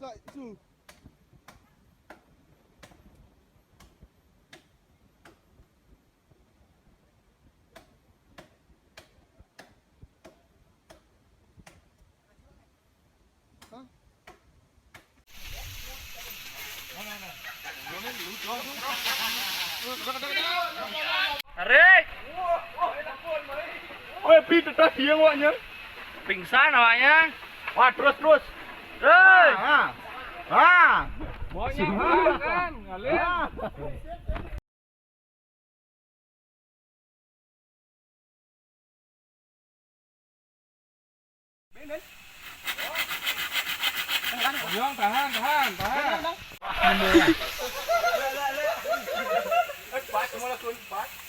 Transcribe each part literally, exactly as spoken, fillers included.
Su. Tarik. Weh, pi tetas dia awaknya. Pingsan awaknya. Wah, terus terus. Terus. Ah. Ah. Maunya makan, ngalir. Ah. Yang tahan, tahan, tahan.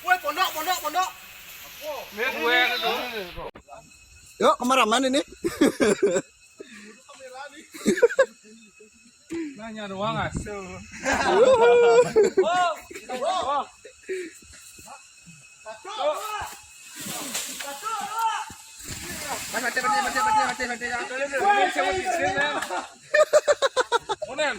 Woi, pondok, pondok, pondok. Ini gue itu. Yuk, kameramen ini. Nanya doang asuh. Mati, mati, mati, mati, mati, mati. Onen.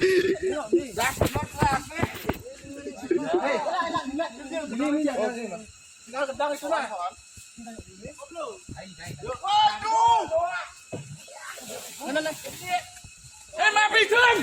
Eh, mapi, Jon.